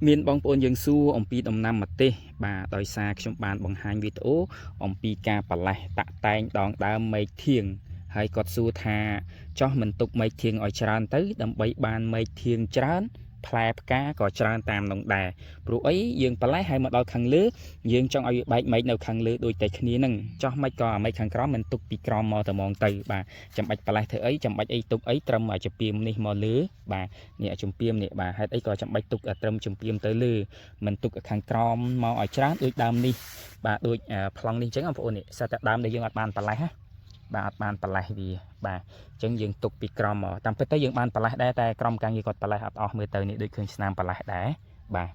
មានបងប្អូនយើងសួរអំពីដំណាំម្ទេសបាទដោយសារខ្ញុំបានបង្ហាញវីដេអូអំពីការប្រលេះតាក់តែងដងដើមមែកធៀងហើយគាត់សួរថាចោះមិនទុកមែកធៀងឲ្យច្រើនទៅដើម្បីបានមែកធៀងច្រើនផ្លែផ្កាក៏ច្រើនតាមនោះដែរព្រោះអីយើងប្រលេះហើយមកដល់ខាងលើយើងចង់ឲ្យវាបែកមែកនៅខាងលើដូចតែគ្នានឹងចោះមិនក៏អាមែកខាងក្រោមមិនទុកពីក្រោមមកតែហ្មងទៅបាទចាំបាច់ប្រលេះធ្វើអីចាំបាច់អីទុកអីត្រឹមឲ្យជាពីមនេះមកលើបាទ នេះជំពាមនេះបាទហេតុអីក៏ចាំបាច់ទុកត្រឹមជំពាមទៅលើមិនទុកខាងក្រោមមកឲ្យច្រើនដូចដើមនេះបាទដូចប្លង់នេះអញ្ចឹងបងប្អូននេះសិតតែដើមដែលយើងអត់បានប្រលេះណាបាទអត់បានប្រលេះវាបាទអញ្ចឹងយើងទុកពីក្រោមមកតាមពិតទៅយើងបានប្រលេះដែរតែក្រមការងារគាត់ប្រលេះអត់អស់មើលទៅនេះដូចឃើញស្នាមប្រលេះដែរបាទ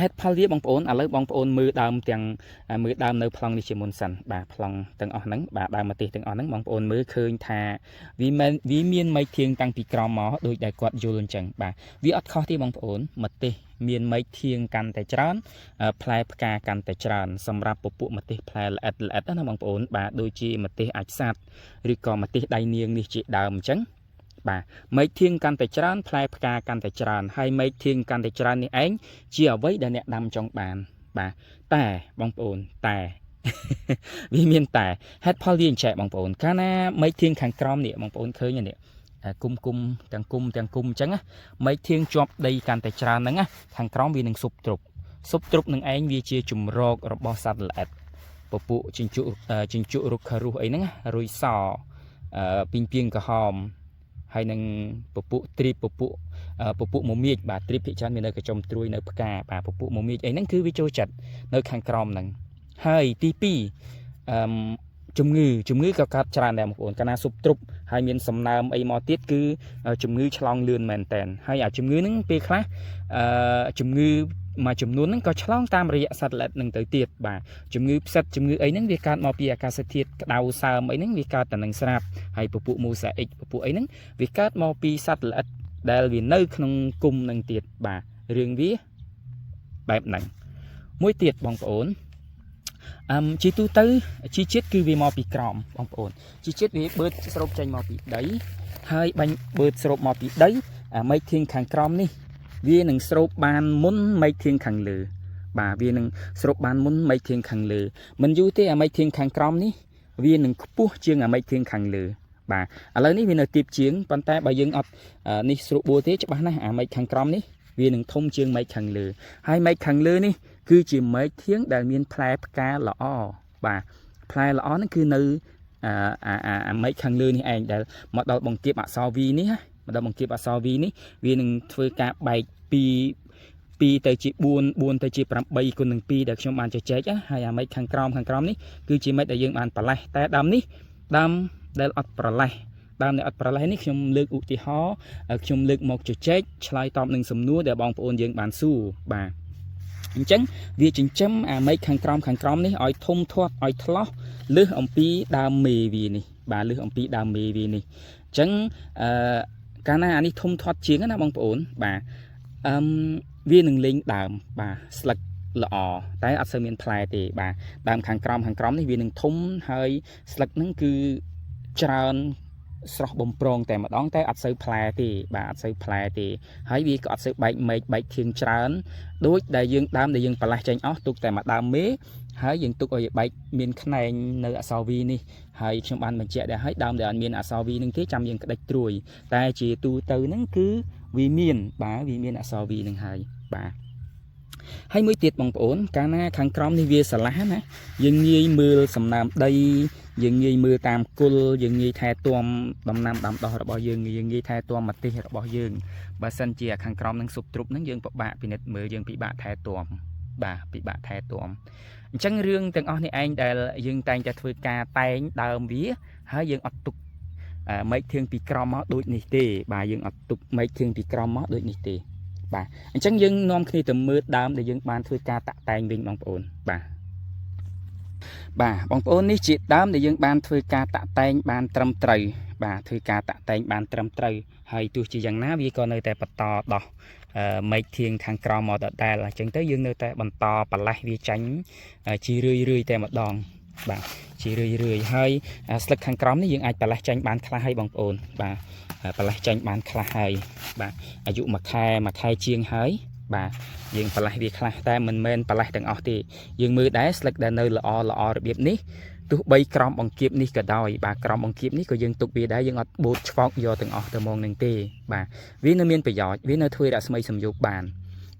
ហេតុផលវាបងប្អូនឥឡូវបងប្អូនមើលដើមទាំងមើលដើមនៅប្លង់នេះជាមុនសិនបាទប្លង់ទាំងអស់ហ្នឹងបាទដើមម្ទេសទាំងអស់ហ្នឹងបងប្អូនមើលឃើញថា វាមិនវាមានមែកធៀងតាំងពីក្រោមមកដូចដែលគាត់យល់អញ្ចឹងបាទវាអត់ខុសទេបងប្អូនម្ទេសមានមែកធៀងកាន់តែច្រើនផ្លែផ្កាកាន់តែច្រើនសម្រាប់ពពួកម្ទេសផ្លែល្អិតល្អិតណាបងប្អូនបាទដូចជាម្ទេសអាចសัตว์ឬក៏ម្ទេសដៃនាងនេះជាដើមអញ្ចឹងបាទមែកធៀងកាន់តែច្រើនផ្លែផ្កាកាន់តែច្រើនហើយមែកធៀងកាន់តែច្រើននេះឯងជាអ្វីដែលអ្នកដាំចង់បានបាទតែបងប្អូនតែ វាមានតែហេតុផលវាអញ្ចេះបងប្អូនកាលណាមែកធៀងខាងក្រោមនេះបងប្អូនឃើញនេះគុំគុំទាំងគុំទាំងគុំអញ្ចឹងណាមែកធៀងជាប់ដីកាន់តែច្រើនហ្នឹងណាខាងក្រោមវានឹងស៊ប់ទ្រប់ស៊ប់ទ្រប់នឹងឯងវាជាជំរករបស់សត្វល្អិតពពួកជញ្ជក់ជញ្ជក់រុក្ខរុសអីហ្នឹងរុយសពីងពីងក្រហមហើយនឹងពពួកទ្រីបពពួកពពួកមមៀចបាទទ្រីបភាគច្រើនមាននៅកញ្ចុំត្រួយនៅផ្កាបាទពពួកមមៀចអីហ្នឹងគឺវាចូលចិត្តនៅខាងក្រោមហ្នឹងហើយទី2 អឺមជំងឺជំងឺក៏កើតច្រើនដែរបងប្អូនកាលណាស៊ុបទ្រុបហើយមានសំណើមអីមកទៀតគឺជំងឺឆ្លងលឿនមែនតែនហើយអាជំងឺហ្នឹងពេលខ្លះអឺជំងឺមួយចំនួនហ្នឹងក៏ឆ្លងតាមរយៈសត្វល្អិតហ្នឹងទៅទៀតបាទជំងឺផ្សិតជំងឺអីហ្នឹងវាកើតមកពីអាកាសធាតុក្តៅសើមអីហ្នឹងវាកើតតែនឹងស្រាប់ហើយពពួកមូសាអ៊ិកពពួកអីហ្នឹងវាកើតមកពីសត្វល្អិតដែលវានៅក្នុងគុំហ្នឹងទៀតបាទរឿងវាបែបហ្នឹងមួយទៀតបងប្អូន អឹមជាទូទៅជីជាតិគឺវាមកពីក្រោមបងប្អូនជីជាតិវាបឺតស្រូបចេញមកពីដីហើយបាញ់បឺតស្រូបមកពីដីអាមែកធៀងខាងក្រោមនេះវានឹងស្រូបបានមុនមែកធៀងខាងលើបាទវានឹងស្រូបបានមុនមែកធៀងខាងលើមិនយូរទេអាមែកធៀងខាងក្រោមនេះវានឹងខ្ពស់ជាងអាមែកធៀងខាងលើបាទឥឡូវនេះវានៅទាបជាងប៉ុន្តែបើយើងអត់នេះស្រួលបួលទេច្បាស់ណាស់អាមែកខាងក្រោមនេះវានឹងធំជាងមែកខាងលើហើយមែកខាងលើនេះ គឺជាមែកធៀងដែលមានផ្លែផ្កាល្អបាទផ្លែល្អហ្នឹងគឺនៅអាអាអាមែកខាងលើនេះឯងដែលមកដល់បង្គាបអក្សរ V នេះណាមកដល់បង្គាបអក្សរ V នេះវានឹងធ្វើការបែកពី2ទៅជា4 4ទៅជា8គុណនឹង2ដែលខ្ញុំបានជជែកហើយអាមែកខាងក្រោមខាងក្រោមនេះគឺជាមែកដែលយើងបានប្រលេះតែដើមនេះដើមដែលអត់ប្រលេះដើមដែលអត់ប្រលេះនេះខ្ញុំលើកឧទាហរណ៍ខ្ញុំលើកមកជជែកឆ្លើយតបនឹងសំណួរដែលបងប្អូនយើងបានសួរបាទអញ្ចឹងវាចិញ្ចឹមអាមែកខាងក្រោមខាងក្រោមនេះឲ្យធំធាត់ឲ្យថ្លោះលើសអំពីដើមមេវានេះបាទលើសអំពីដើមមេវានេះអញ្ចឹងអឺកាលណាអានេះធំធាត់ជាងណាបងប្អូនបាទអឹមវានឹងលេងដើមបាទស្លឹកល្អតែអត់សូវមានផ្លែទេបាទដើមខាងក្រោមខាងក្រោមនេះវានឹងធំហើយស្លឹកហ្នឹងគឺច្រើនស្រស់បំប្រងតែម្ដងតែអត់សូវផ្លែទេបាទអត់សូវផ្លែទេហើយវាក៏អត់សូវបែកមែកបែកធៀងច្រើន ដូចដែលយើងដើមដែលយើងប្រឡាស់ចេញអស់ទុកតែមួយដើមមេហើយយើងទុកឲ្យបែកមានខ្នែងនៅអក្សរ V នេះហើយខ្ញុំបានបញ្ជាក់ដែរហើយដើមដែលអត់មានអក្សរ V នឹងទេចាំយើងក្តិចត្រួយតែជាទូទៅហ្នឹងគឺវាមានបាទវាមានអក្សរ V នឹងហើយបាទហើយមួយទៀតបងប្អូនកាលណាខាងក្រោមនេះវាស្រឡះណាយើងងាយមើលសំណើមដីយើងងាយមើលតាមគល់យើងងាយថែទាំដំណាំដាំដុះរបស់យើងយើងងាយថែទាំម្ទេសរបស់យើង បើសិនជាខាងក្រោមនឹងស៊ុបទ្រុបនឹងយើងពិបាកពិនិត្យមើលយើងពិបាកថែទាំបាទពិបាកថែទាំអញ្ចឹងរឿងទាំងអស់នេះឯងដែលយើងតែងតែធ្វើការតែងដើមវាហើយយើងអត់ទុកមែកធៀងពីក្រោមមកដូចនេះទេបាទយើងអត់ទុកមែកធៀងពីក្រោមមកដូចនេះទេបាទអញ្ចឹងយើងនាំគ្នាទៅមើលដើមដែលយើងបានធ្វើការតាក់តែងវិញបងប្អូនបាទបាទបងប្អូននេះជាដើមដែលយើងបានធ្វើការតាក់តែងបានត្រឹមត្រូវបាទធ្វើការតាក់តែងបានត្រឹមត្រូវហើយទោះជាយ៉ាងណាវាក៏នៅតែបន្តដោះមែកធៀងខាងក្រោមមកដដែលអញ្ចឹងទៅយើងនៅតែបន្តប្រលេះវាចាញ់ជារឿយរឿយតែម្ដងបាទជារឿយរឿយហើយស្លឹកខាងក្រោមនេះយើងអាចប្រលេះចាញ់បានខ្លះហើយបងប្អូនបាទប្រលេះចាញ់បានខ្លះហើយបាទអាយុមួយខែមួយខែជាងហើយ បាទយើងប្រឡេះវាខ្លះតែមិនមែនប្រឡេះទាំងអស់ទេយើងមើលដែរស្លឹកដែលនៅល្អល្អរបៀបនេះទោះបីក្រោមបង្គៀបនេះក៏ដោយបាទក្រោមបង្គៀបនេះក៏យើងទុកវាដែរយើងអត់បូតឆ្វោកយកទាំងអស់ទៅហ្មងនឹងទេបាទវានៅមានប្រយោជន៍វានៅធ្វើរស្មីសំយោគបាន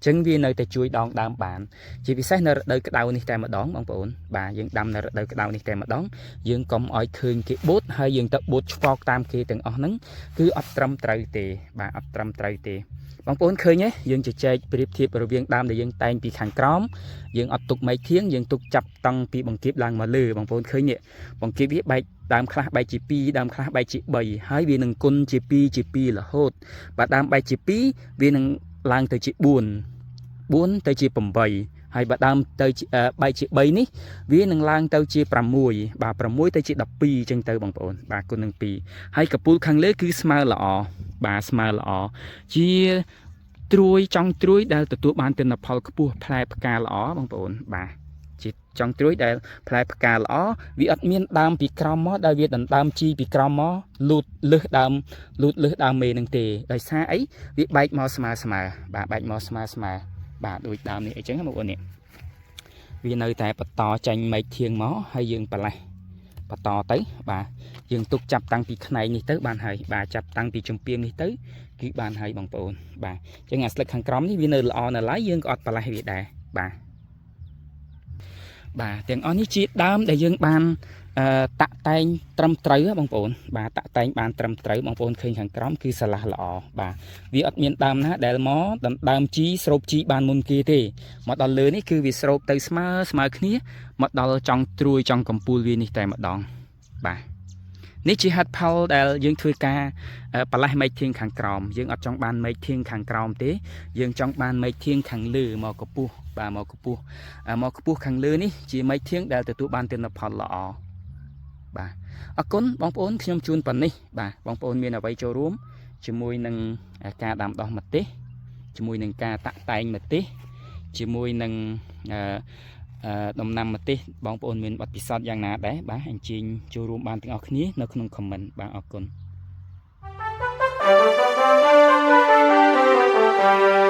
ចឹងវានៅតែជួយដងដើមបានជាពិសេសនៅរដូវក្តៅនេះតែម្ដងបងប្អូនបាទយើងដាំនៅរដូវក្តៅនេះតែម្ដងយើងកុំឲ្យឃើញគេបូតហើយយើងទៅបូតឆ្វោកតាមគេទាំងអស់ហ្នឹងគឺអត់ត្រឹមត្រូវទេបាទអត់ត្រឹមត្រូវទេបងប្អូនឃើញទេយើងជជែកប្រៀបធៀបរវាងដើមដែលយើងតែងពីខាងក្រោមយើងអត់ទុកមែកធៀងយើងទុកចាប់តង់ពីបង្គៀបឡើងមកលើបងប្អូនឃើញនេះបង្គៀបវាបែកដើមខ្លះបែកជា2ដើមខ្លះបែកជា3ហើយវានឹងគុណជា2ជា2រហូតបាទដើមបែកជា2វានឹងឡើងទៅជា4 4ទៅជា8ហើយបើដើមទៅបែកជា3នេះវានឹងឡើងទៅជា6បាទ6ទៅជា12អញ្ចឹងទៅបងប្អូនបាទគុណនឹង2ហើយកពូលខាងលើគឺស្មើល្អបាទស្មើល្អជាត្រួយចង់ត្រួយដែលទទួលបានទិន្នផលខ្ពស់ផ្លែផ្កាល្អបងប្អូនបាទជាចង់ត្រួយដែលផ្លែផ្កាល្អវាអត់មានដើមពីក្រោមមកដែលវាដណ្ដើមជីពីក្រោមមកលូតលឹះដើមលូតលឹះដើមមេនឹងទេដោយសារអីវាបែកមកស្មើស្មើបាទបែកមកស្មើស្មើបាទដូចដើមនេះអីចឹងបងប្អូននេះវានៅតែបន្តចាញ់មែកធៀងមកហើយយើងប្រឡេះបន្តទៅបាទយើងទុកចាប់តាំងពីផ្នែកនេះទៅបានហើយបាទចាប់តាំងពីចម្ពាមនេះទៅគឺបានហើយបងប្អូនបាទអញ្ចឹងអាស្លឹកខាងក្រោមនេះវានៅល្អនៅឡើយយើងក៏អត់ប្រឡេះវាដែរបាទបាទទាំងអស់នេះជាដើមដែលយើងបានអឺតាក់តែងត្រឹមត្រូវបងប្អូនបាទតាក់តែងបានត្រឹមត្រូវបងប្អូនឃើញខាងក្រោមគឺស្រឡះល្អបាទវាអត់មានដើមណាដែលមកដណ្ដើមជីស្រូបជីបានមុនគេទេមកដល់លើនេះគឺវាស្រូបទៅស្មើស្មើគ្នាមកដល់ចង់ត្រួយចង់កំពូលវានេះតែម្ដងបាទនេះជាហេតុផលដែលយើងធ្វើការប្រឡេះមែកធៀងខាងក្រោមយើងអត់ចង់បានមែកធៀងខាងក្រោមទេយើងចង់បានមែកធៀងខាងលើមកកម្ពស់បាទមកកម្ពស់មកខ្ពស់ខាងលើនេះជាមែកធៀងដែលទទួលបានទិន្នផលល្អបាទអរគុណបងប្អូនខ្ញុំជូនប៉ុណ្នេះបាទបងប្អូនមានអ្វីចូលរួមជាមួយនឹងការដាំដុះម្ទេសជាមួយនឹងការតាក់តែងម្ទេសជាមួយនឹងអឺដំណាំម្ទេសបងប្អូនមានបទពិសោធន៍យ៉ាងណាដែរបាទអញ្ជើញចូលរួមបានទាំងអស់គ្នានៅក្នុង comment បាទអរគុណ។